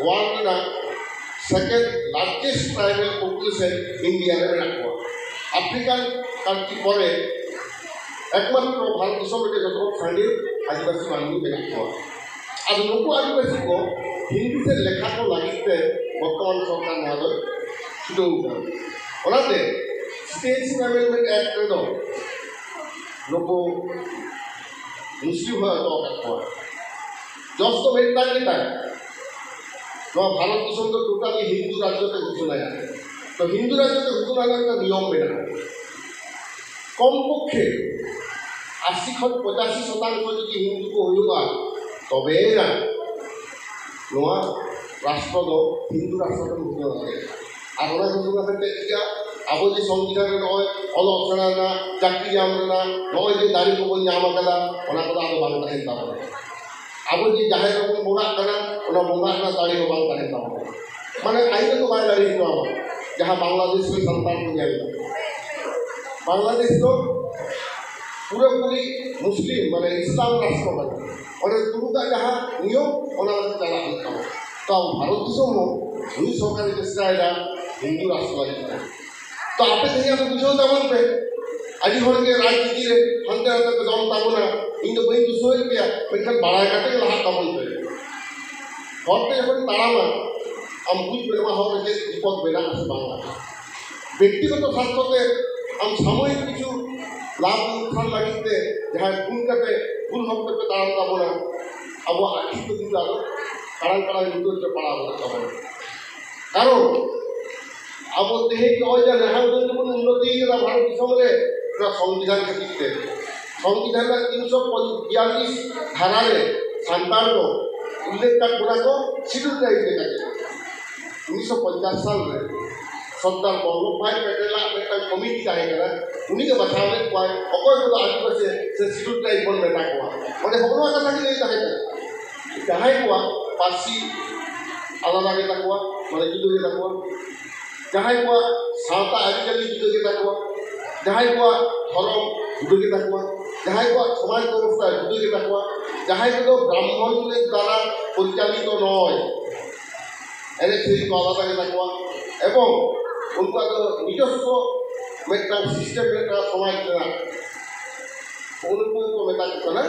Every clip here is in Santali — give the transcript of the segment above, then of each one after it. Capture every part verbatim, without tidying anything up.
ᱳᱣᱟᱨᱞᱰ ᱨᱮᱱᱟᱜ ᱥᱮᱠᱮᱱᱰ ᱞᱟᱨᱡᱮᱥᱴ ᱴᱨᱟᱭᱵᱟᱞ ᱯᱚᱯᱩᱞᱮᱥᱚᱱ ᱤᱱᱰᱤᱭᱟ ᱨᱮ ᱢᱮᱱᱟᱜ ᱠᱚᱣᱟ᱾ ᱟᱯᱷᱨᱤᱠᱟᱱ ᱠᱟᱱᱴᱨᱤ ᱯᱚᱨᱮ ᱮᱠᱢᱟᱛᱨᱚ ᱵᱷᱟᱨᱚᱛ ᱫᱤᱥᱚᱢ ᱨᱮᱜᱮ ᱡᱚᱛᱚ ᱠᱷᱚᱱ ᱥᱟᱸᱜᱮ ᱟᱹᱫᱤᱵᱟᱹᱥᱤ ᱢᱟᱹᱱᱢᱤ ᱢᱮᱱᱟᱜ ᱠᱚᱣᱟ᱾ ᱟᱫᱚ ᱱᱩᱠᱩ ᱟᱹᱫᱤᱵᱟᱹᱥᱤ ᱠᱚ ᱦᱤᱱᱫᱤ ᱛᱮ ᱞᱮᱠᱷᱟ ᱠᱚ ᱞᱟᱹᱜᱤᱫ ᱛᱮ ᱵᱚᱨᱛᱚᱢᱟᱱ ᱥᱚᱨᱠᱟᱨ ᱱᱚᱣᱟ ᱫᱚ ᱪᱷᱩᱴᱟᱹᱣ ᱠᱟᱱᱟ᱾ ᱚᱱᱟᱛᱮ ᱥᱤᱴᱤᱡᱮᱱᱥᱤᱯ ᱟᱢᱮᱱᱰᱢᱮᱱᱴ ᱮᱠᱴ ᱨᱮᱫᱚ ᱱᱩᱠᱩ ᱢᱩᱥᱞᱤᱢ ᱦᱚᱸ ᱮᱛᱚᱦᱚᱵ ᱟᱠᱟᱫ ᱠᱚᱣᱟ᱾ ᱡᱚᱥ ᱫᱚ ᱢᱤᱫᱴᱟᱝ ᱜᱮ ᱛᱟᱭ, ᱱᱚᱣᱟ ᱵᱷᱟᱨᱚᱛ ᱫᱤᱥᱚᱢ ᱫᱚ ᱴᱳᱴᱟᱞᱤ ᱦᱤᱱᱫᱩ ᱨᱟᱡᱽᱡᱚ ᱛᱮ ᱜᱷᱳᱥᱚᱱᱟᱭᱟ᱾ ᱛᱚ ᱦᱤᱱᱫᱩ ᱨᱟᱡᱽᱡᱚ ᱛᱮ ᱜᱷᱳᱥᱚᱱᱟ ᱨᱮᱱᱟᱜ ᱢᱤᱫᱴᱟᱝ ᱱᱤᱭᱚᱢ ᱢᱮᱱᱟᱜᱼᱟ᱾ ᱠᱚᱢ ᱯᱚᱠᱠᱷᱮ ᱟᱥᱤ ᱠᱷᱚᱱ ᱯᱚᱸᱪᱟᱥᱤ ᱥᱚᱛᱟᱝᱥᱚ ᱡᱩᱫᱤ ᱦᱤᱱᱫᱩ ᱠᱚ ᱦᱩᱭᱩᱜᱼᱟ, ᱛᱚᱵᱮᱭᱮᱱᱟ ᱱᱚᱣᱟ ᱨᱟᱥᱴᱨᱚ ᱫᱚ ᱦᱤᱱᱫᱩ ᱨᱟᱥᱴᱨᱚ ᱛᱮ ᱜᱷᱳᱥᱚᱱᱟ ᱫᱟᱲᱮᱭᱟᱜᱼᱟ᱾ ᱟᱨ ᱚᱱᱟ ᱜᱷᱳᱥᱚᱱᱟ ᱠᱟᱛᱮ ᱪᱮᱫ ᱪᱤᱠᱟᱹᱜᱼᱟ? ᱟᱵᱚ ᱡᱮ ᱥᱚᱝᱵᱤᱫᱷᱟᱱ ᱨᱮ ᱱᱚᱜᱼᱚᱭ ᱚᱞᱚᱜ ᱥᱮᱬᱟ ᱨᱮᱱᱟᱜ, ᱪᱟᱹᱠᱨᱤ ᱧᱟᱢ ᱨᱮᱱᱟᱜ, ᱱᱚᱜᱼᱚᱭ ᱡᱮ ᱫᱟᱲᱮ ᱠᱚᱵᱚᱱ ᱧᱟᱢ ᱟᱠᱟᱫᱟ, ᱚᱱᱟ ᱠᱚᱫᱚ ᱟᱫᱚ ᱵᱟᱝ ᱛᱟᱦᱮᱱ ᱛᱟᱵᱚᱱᱟ᱾ ᱟᱵᱚ ᱡᱮ ᱡᱟᱦᱮᱨ ᱨᱮᱵᱚᱱ ᱵᱚᱸᱜᱟᱜ ᱠᱟᱱᱟ, ᱚᱱᱟ ᱵᱚᱸᱜᱟ ᱨᱮᱱᱟᱜ ᱫᱟᱲᱮ ᱦᱚᱸ ᱵᱟᱝ ᱛᱟᱦᱮᱱ ᱛᱟᱵᱚᱱᱟ᱾ ᱢᱟᱱᱮ ᱟᱭᱤᱱ ᱨᱮᱫᱚ ᱵᱟᱭ ᱫᱟᱲᱮ ᱦᱚᱪᱚ ᱟᱵᱚᱱᱟ᱾ ᱡᱟᱦᱟᱸ ᱵᱟᱝᱞᱟᱫᱮᱥ ᱨᱮ ᱥᱟᱱᱛᱟᱲ ᱠᱚ ᱧᱮᱞ ᱮᱫᱟ, ᱵᱟᱝᱞᱟᱫᱮᱥ ᱫᱚ ᱯᱩᱨᱟᱹᱯᱩᱨᱤ ᱢᱩᱥᱞᱤᱢ, ᱢᱟᱱᱮ ᱤᱥᱞᱟᱢ ᱨᱟᱥᱴᱨᱚ ᱠᱟᱱᱟ᱾ ᱚᱸᱰᱮ ᱛᱩᱲᱩᱠᱟᱜ ᱡᱟᱦᱟᱸ ᱱᱤᱭᱚᱢ, ᱚᱱᱟ ᱞᱮᱠᱟ ᱪᱟᱞᱟᱜ ᱦᱩᱭᱩᱜ ᱛᱟᱵᱚᱱᱟ᱾ ᱛᱚ ᱟᱵᱚ ᱵᱷᱟᱨᱚᱛ ᱫᱤᱥᱚᱢ ᱦᱚᱸ ᱱᱩᱭ ᱥᱚᱨᱠᱟᱨᱮ ᱪᱮᱥᱴᱟᱭᱮᱫᱟ ᱦᱤᱱᱫᱩ ᱨᱟᱥᱴᱨᱚ ᱞᱟᱹᱜᱤᱫ ᱛᱮ᱾ ᱛᱚ ᱟᱯᱮ ᱛᱮᱦᱮᱧ ᱟᱯᱮ ᱵᱩᱡᱷᱟᱹᱣ ᱛᱟᱵᱚᱱ ᱯᱮ, ᱟᱹᱰᱤ ᱦᱚᱲ ᱜᱮ ᱨᱟᱡᱽᱱᱤᱛᱤ ᱨᱮ ᱦᱟᱱᱛᱮ ᱱᱟᱛᱮ ᱯᱮ ᱫᱚᱱ ᱛᱟᱵᱚᱱᱟ᱾ ᱤᱧ ᱫᱚ ᱵᱟᱹᱧ ᱫᱩᱥᱟᱹᱣᱮᱫ ᱯᱮᱭᱟ, ᱢᱮᱱᱠᱷᱟᱱ ᱵᱟᱲᱟᱭ ᱠᱟᱛᱮ ᱜᱮ ᱞᱟᱦᱟᱜ ᱛᱟᱵᱚᱱ ᱯᱮ᱾ ᱦᱚᱨ ᱛᱮ ᱡᱚᱠᱷᱚᱱ ᱛᱟᱲᱟᱢᱟ, ᱟᱢ ᱵᱩᱡᱽ ᱢᱮ ᱱᱚᱣᱟ ᱦᱚᱨ ᱨᱮ ᱪᱮᱫ ᱵᱤᱯᱚᱫ ᱢᱮᱱᱟᱜᱼᱟ ᱥᱮ ᱵᱟᱝ᱾ ᱵᱮᱠᱛᱤᱜᱚᱛᱚ ᱥᱟᱨᱛᱷᱚ ᱛᱮ ᱟᱢ ᱥᱟᱢᱚᱭᱤᱠ ᱠᱤᱪᱷᱩ ᱞᱟᱵᱷ ᱞᱚᱠᱥᱟᱱ ᱞᱟᱹᱜᱤᱫ ᱛᱮ ᱡᱟᱦᱟᱸᱭ ᱠᱷᱩᱱ ᱠᱟᱛᱮ ᱵᱷᱩᱞ ᱦᱚᱨ ᱛᱮᱯᱮ ᱛᱟᱲᱟᱢ ᱛᱟᱵᱚᱱᱟ, ᱟᱵᱚᱣᱟᱜ ᱟᱹᱠᱷᱤᱨ ᱫᱚ ᱠᱤᱱᱛᱩ ᱟᱫᱚ ᱠᱟᱲᱟᱝ ᱠᱟᱲᱟᱝ ᱧᱩᱛᱟᱹᱛ ᱨᱮ ᱯᱟᱲᱟᱣ ᱜᱚᱫᱚᱜ ᱛᱟᱵᱚᱱᱟ᱾ ᱠᱟᱨᱚᱱ ᱟᱵᱚ ᱛᱮᱦᱮᱧ ᱱᱚᱜᱼᱚᱭ ᱡᱮ ᱱᱟᱦᱟᱜ ᱩᱱᱟᱹᱜ ᱜᱮᱵᱚᱱ ᱩᱱᱱᱚᱛᱤ ᱠᱟᱫᱟ ᱵᱷᱟᱨᱚᱛ ᱫᱤᱥᱚᱢ ᱨᱮ, ᱱᱚᱣᱟ ᱥᱚᱝᱵᱤᱫᱷᱟᱱ ᱠᱷᱟᱹᱛᱤᱨ ᱛᱮ᱾ ᱥᱚᱝᱵᱤᱫᱷᱟᱱ ᱨᱮᱱᱟᱜ ᱛᱤᱱᱥᱚ ᱵᱤᱭᱟᱞᱞᱤᱥ ᱫᱷᱟᱨᱟ ᱨᱮ ᱥᱟᱱᱛᱟᱲ ᱫᱚ ᱩᱞᱞᱮᱠᱷ ᱠᱟᱜ ᱵᱚᱱᱟ ᱠᱚ ᱥᱤᱰᱩᱞ ᱴᱨᱟᱭᱤᱵᱽ ᱞᱮᱠᱟᱛᱮ᱾ ᱩᱱᱤᱥᱥᱚ ᱯᱚᱧᱪᱟᱥ ᱥᱟᱞ ᱨᱮ ᱥᱚᱨᱫᱟᱨ ᱵᱚᱞᱞᱚᱵᱷ ᱵᱷᱟᱭ ᱯᱮᱴᱮᱞᱟᱜ ᱢᱤᱫᱴᱟᱝ ᱠᱚᱢᱤᱴᱤ ᱛᱟᱦᱮᱸ ᱠᱟᱱᱟ, ᱩᱱᱤᱜᱮ ᱵᱟᱪᱷᱟᱣ ᱞᱮᱫ ᱠᱚᱣᱟᱭ ᱚᱠᱚᱭ ᱠᱚᱫᱚ ᱟᱹᱫᱤᱵᱟᱹᱥᱤ ᱥᱮ ᱥᱤᱰᱩᱞ ᱴᱨᱟᱭᱤᱵᱽ ᱵᱚᱱ ᱢᱮᱛᱟ ᱠᱚᱣᱟ᱾ ᱚᱸᱰᱮ ᱦᱚᱸᱜᱼᱚ ᱱᱚᱣᱟ ᱠᱟᱛᱷᱟ ᱜᱮ ᱞᱟᱹᱭ ᱛᱟᱦᱮᱸ ᱠᱟᱱᱟ, ᱡᱟᱦᱟᱸᱭ ᱠᱚᱣᱟᱜ ᱯᱟᱹᱨᱥᱤ ᱟᱞᱟᱫᱟ ᱜᱮᱛᱟ ᱠᱚᱣᱟ, ᱢᱟᱱᱮ ᱡᱩᱫᱟᱹ ᱜᱮᱛᱟ ᱠᱚᱣᱟ, ᱡᱟᱦᱟᱸᱭ ᱠᱚᱣᱟᱜ ᱥᱟᱶᱛᱟ ᱟᱹᱨᱤᱪᱟᱹᱞᱤ ᱡᱩᱫᱟᱹ ᱜᱮᱛᱟ ᱠᱚᱣᱟ, ᱡᱟᱦᱟᱸᱭ ᱠᱚᱣᱟᱜ ᱫᱷᱚᱨᱚᱢ ᱡᱩᱫᱟᱹ ᱜᱮᱛᱟ ᱠᱚᱣᱟ, ᱡᱟᱦᱟᱸᱭ ᱠᱚᱣᱟᱜ ᱥᱚᱢᱟᱡᱽ ᱵᱮᱵᱚᱥᱛᱷᱟ ᱡᱩᱫᱟᱹ ᱜᱮᱛᱟ ᱠᱚᱣᱟ, ᱡᱟᱦᱟᱸᱭ ᱠᱚᱫᱚ ᱵᱨᱟᱦᱢᱚᱱ ᱫᱟᱨᱟ ᱯᱚᱨᱤᱪᱟᱞᱤᱛᱚ ᱱᱚᱭ, ᱮᱱᱮᱡ ᱥᱮᱨᱮᱧ ᱠᱚ ᱟᱞᱟᱫᱟ ᱜᱮᱛᱟ ᱠᱚᱣᱟ, ᱮᱵᱚᱝ ᱩᱱᱠᱩᱣᱟᱜ ᱫᱚ ᱱᱤᱡᱚᱥᱥᱚ ᱢᱤᱫᱴᱟᱝ ᱥᱤᱥᱴᱮᱢ ᱢᱮᱱᱟᱜᱼᱟ ᱥᱚᱢᱟᱡᱽ ᱨᱮᱱᱟᱜ᱾ ᱩᱱᱠᱩ ᱠᱚ ᱢᱮᱛᱟ ᱠᱚ ᱠᱟᱱᱟ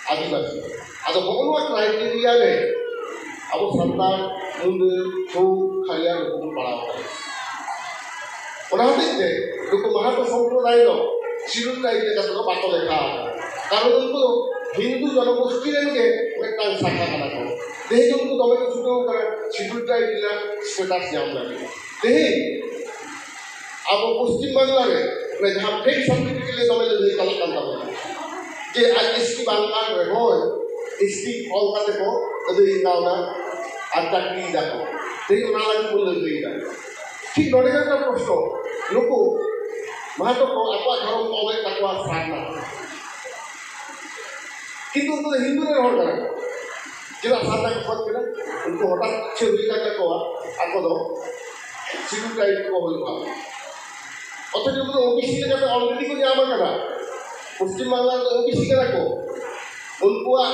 ᱟᱹᱫᱤᱵᱟᱹᱥᱤ᱾ ᱟᱫᱚ ᱦᱚᱸᱜᱼᱚ ᱱᱚᱣᱟ ᱠᱨᱟᱭᱴᱮᱨᱤᱭᱟ ᱨᱮ ᱟᱵᱚ ᱥᱟᱱᱛᱟᱲ, ᱢᱩᱱᱰᱟᱹ, ᱦᱳ, ᱠᱷᱟᱲᱭᱟ ᱱᱩᱠᱩ ᱵᱚᱱ ᱯᱟᱲᱟᱣ ᱟᱠᱟᱱᱟ᱾ ᱚᱱᱟ ᱦᱚᱛᱮᱡ ᱛᱮ ᱱᱩᱠᱩ ᱢᱟᱦᱟᱛᱚ ᱥᱚᱢᱯᱨᱚᱫᱟᱭ ᱫᱚ ᱥᱤᱰᱩᱞ ᱴᱨᱟᱭᱤᱵᱽ ᱞᱮᱠᱟ ᱛᱮᱫᱚ ᱵᱟᱠᱚ ᱞᱮᱠᱷᱟ ᱟᱠᱟᱱᱟ, ᱠᱟᱨᱚᱱ ᱩᱱᱠᱩ ᱫᱚ ᱦᱤᱱᱫᱩ ᱡᱚᱱᱚᱜᱳᱥᱴᱤ ᱨᱮᱱ ᱜᱮ ᱢᱤᱫᱴᱟᱝ ᱥᱟᱠᱷᱟ ᱠᱟᱱᱟ ᱠᱚ᱾ ᱛᱮᱦᱮᱧ ᱩᱱᱠᱩ ᱫᱚᱢᱮ ᱠᱚ ᱪᱷᱩᱴᱟᱹᱣ ᱠᱟᱱᱟ ᱥᱤᱰᱩᱞ ᱴᱨᱟᱭᱤᱵᱽ ᱨᱮᱱᱟᱜ ᱥᱴᱮᱴᱟᱥ ᱧᱟᱢ ᱞᱟᱹᱜᱤᱫ᱾ ᱛᱮᱦᱮᱧ ᱟᱵᱚ ᱯᱚᱥᱪᱤᱢ ᱵᱟᱝᱞᱟ ᱨᱮ ᱚᱱᱮ ᱡᱟᱦᱟᱸ ᱯᱷᱮᱠ ᱥᱟᱨᱴᱤᱯᱷᱤᱠᱮᱴ ᱞᱟᱹᱜᱤᱫ ᱫᱚᱢᱮ ᱞᱟᱹᱲᱦᱟᱹᱭ ᱪᱟᱞᱟᱜ ᱠᱟᱱ ᱛᱟᱵᱚᱱᱟ, ᱡᱮ ᱟᱡ ᱮᱥᱴᱤ ᱵᱟᱝ ᱠᱟᱱ ᱨᱮᱦᱚᱸ ᱮᱥᱴᱤ ᱚᱞ ᱠᱟᱛᱮ ᱠᱚ ᱟᱹᱫᱟᱹᱭ ᱠᱟᱣᱱᱟ ᱟᱨ ᱪᱟᱹᱠᱨᱤᱭ ᱫᱟᱠᱚ᱾ ᱛᱮᱦᱮᱧ ᱚᱱᱟ ᱞᱟᱹᱜᱤᱫ ᱵᱚᱱ ᱞᱟᱹᱲᱦᱟᱹᱭ ᱫᱟ᱾ ᱴᱷᱤᱠ ᱱᱚᱰᱮ ᱜᱮ ᱢᱤᱫᱴᱟᱝ ᱯᱨᱚᱥᱱᱚ, ᱱᱩᱠᱩ ᱢᱟᱦᱟᱛᱚ ᱠᱚ ᱟᱠᱚᱣᱟᱜ ᱫᱷᱚᱨᱚᱢ ᱠᱚ ᱚᱞᱮᱫ ᱛᱟᱠᱚᱣᱟ ᱥᱟᱨᱱᱟ, ᱠᱤᱱᱛᱩ ᱩᱱᱠᱩ ᱫᱚ ᱦᱤᱱᱫᱩ ᱨᱮᱱ ᱦᱚᱲ ᱠᱟᱱᱟ ᱠᱚ᱾ ᱪᱮᱫᱟᱜ ᱥᱟᱨᱱᱟ ᱠᱚ ᱠᱷᱚᱡ ᱠᱟᱱᱟ? ᱩᱱᱠᱩ ᱦᱚᱴᱟᱛ ᱤᱪᱪᱷᱟᱹ ᱦᱩᱭ ᱠᱟᱱ ᱛᱟᱠᱚᱣᱟ ᱟᱠᱚ ᱫᱚ ᱥᱤᱰᱩᱞ ᱴᱨᱟᱭᱤᱵᱽ ᱠᱚ ᱦᱩᱭᱩᱜᱼᱟ᱾ ᱚᱛᱷᱚᱪᱚ ᱩᱱᱠᱩ ᱫᱚ ᱳᱵᱤᱥᱤ ᱞᱮᱠᱟᱛᱮ ᱚᱞᱨᱮᱰᱤ ᱠᱚ ᱧᱟᱢ ᱟᱠᱟᱫᱟ᱾ ᱯᱚᱥᱪᱤᱢ ᱵᱟᱝᱞᱟ ᱨᱮᱫᱚ ᱳᱵᱤᱥᱤ ᱠᱟᱱᱟ ᱠᱚ᱾ ᱩᱱᱠᱩᱣᱟᱜ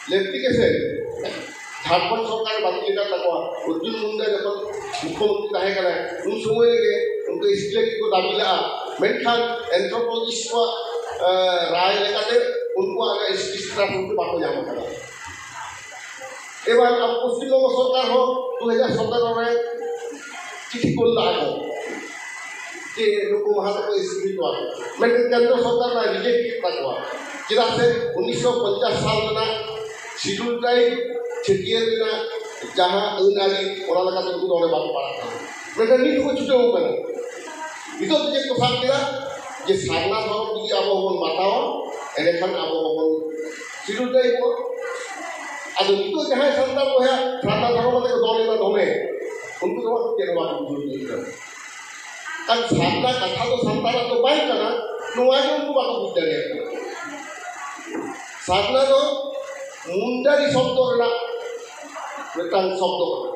ᱞᱮᱯᱞᱤᱠᱮᱥᱚᱱ ᱡᱷᱟᱲᱠᱷᱚᱸᱰ ᱥᱚᱨᱠᱟᱨ ᱵᱟᱹᱛᱤᱞ ᱟᱠᱟᱫ ᱛᱟᱠᱚᱣᱟ᱾ ᱚᱨᱡᱩᱱ ᱢᱩᱱᱰᱟ ᱡᱚᱠᱷᱚᱱ ᱢᱩᱠᱷᱭᱚᱢᱚᱱᱛᱨᱤ ᱛᱟᱦᱮᱸ ᱠᱟᱱᱟᱭ, ᱩᱱ ᱥᱚᱢᱚᱭ ᱨᱮᱜᱮ ᱩᱱᱠᱩ ᱮᱥᱴᱤ ᱞᱟᱹᱜᱤᱫ ᱠᱚ ᱫᱟᱹᱵᱤ ᱞᱟᱜᱼᱟ᱾ ᱢᱮᱱᱠᱷᱟᱱ ᱮᱱᱛᱷᱨᱳᱯᱳᱞᱚᱡᱤᱥᱴ ᱠᱚᱣᱟᱜ, ᱮ, ᱨᱟᱭ ᱞᱮᱠᱟᱛᱮ ᱩᱱᱠᱩᱣᱟᱜ ᱚᱱᱟ ᱮᱥᱴᱤ ᱥᱴᱮᱴᱟᱥ ᱩᱱᱠᱩ ᱵᱟᱠᱚ ᱧᱟᱢ ᱟᱠᱟᱫᱟ᱾ ᱮᱵᱟᱨ ᱟᱵᱚ ᱯᱚᱥᱪᱤᱢ ᱵᱚᱝᱜᱚ ᱥᱚᱨᱠᱟᱨ ᱦᱚᱸ ᱫᱩ ᱦᱟᱡᱟᱨ ᱥᱚᱛᱮᱨᱚ ᱨᱮ ᱪᱤᱴᱷᱤ ᱠᱳᱞ ᱞᱟᱜᱼᱟ ᱠᱚ ᱡᱮ ᱱᱩᱠᱩ ᱢᱟᱦᱟᱛᱚ ᱠᱚ ᱮᱥᱴᱤ ᱠᱚᱣᱟ, ᱢᱮᱱᱠᱷᱟᱱ ᱠᱮᱱᱫᱨᱚ ᱥᱚᱨᱠᱟᱨ ᱚᱱᱟ ᱨᱤᱡᱮᱠᱴ ᱠᱮᱫ ᱛᱟᱠᱚᱣᱟ᱾ ᱪᱮᱫᱟᱜ ᱥᱮ ᱩᱱᱤᱥᱥᱚ ᱯᱚᱧᱪᱟᱥ ᱥᱟᱞ ᱨᱮᱱᱟᱜ ᱥᱤᱰᱩᱞ ᱴᱨᱟᱭᱤᱵᱽ ᱪᱷᱟᱹᱴᱭᱟᱹᱨ ᱨᱮᱱᱟᱜ ᱡᱟᱦᱟᱸ ᱟᱹᱱ ᱟᱹᱨᱤ, ᱚᱱᱟ ᱞᱮᱠᱟᱛᱮ ᱩᱱᱠᱩ ᱫᱚ ᱚᱸᱰᱮ ᱵᱟᱠᱚ ᱯᱟᱲᱟᱜ ᱠᱟᱱᱟ᱾ ᱢᱮᱱᱠᱷᱟᱱ ᱱᱤᱛ ᱦᱚᱸᱠᱚ ᱪᱷᱩᱴᱟᱹᱣ ᱠᱟᱱᱟ᱾ ᱱᱤᱛᱚᱜ ᱫᱚ ᱪᱮᱫ ᱠᱚ ᱥᱟᱵ ᱠᱮᱫᱟ? ᱡᱮ ᱥᱟᱨᱱᱟ ᱫᱷᱚᱨᱚᱢ ᱡᱩᱫᱤ ᱟᱵᱚ ᱵᱚᱱ ᱢᱟᱛᱟᱣᱟ, ᱮᱸᱰᱮᱠᱷᱟᱱ ᱟᱵᱚ ᱦᱚᱸᱵᱚᱱ ᱥᱤᱰᱩᱞ ᱴᱨᱟᱭᱤᱵᱚᱜᱼᱟ᱾ ᱟᱫᱚ ᱱᱤᱛᱚᱜ ᱡᱟᱦᱟᱸᱭ ᱥᱟᱱᱛᱟᱲ ᱵᱚᱭᱦᱟ ᱥᱟᱨᱱᱟ ᱫᱷᱚᱨᱚᱢ ᱠᱟᱛᱮ ᱠᱚ ᱫᱚᱞ ᱮᱫᱟ ᱫᱚᱢᱮ, ᱩᱱᱠᱩ ᱫᱚ ᱪᱮᱫ ᱦᱚᱸ ᱵᱟᱠᱚ ᱵᱩᱡᱷᱟᱹᱣ ᱧᱟᱢ ᱮᱫᱟ᱾ ᱟᱨ ᱥᱟᱨᱱᱟ ᱠᱟᱛᱷᱟ ᱫᱚ ᱥᱟᱱᱛᱟᱲᱟᱜ ᱫᱚ ᱵᱟᱝ ᱠᱟᱱᱟ, ᱱᱚᱣᱟ ᱜᱮ ᱩᱱᱠᱩ ᱵᱟᱠᱚ ᱵᱩᱡᱽ ᱫᱟᱲᱮᱭᱟᱜ ᱠᱟᱱᱟ᱾ ᱥᱟᱨᱱᱟ ᱫᱚ ᱢᱩᱱᱰᱟᱨᱤ ᱥᱚᱵᱫᱚ ᱨᱮᱱᱟᱜ ᱢᱤᱫᱴᱟᱝ ᱥᱚᱵᱫᱚ ᱠᱟᱱᱟ,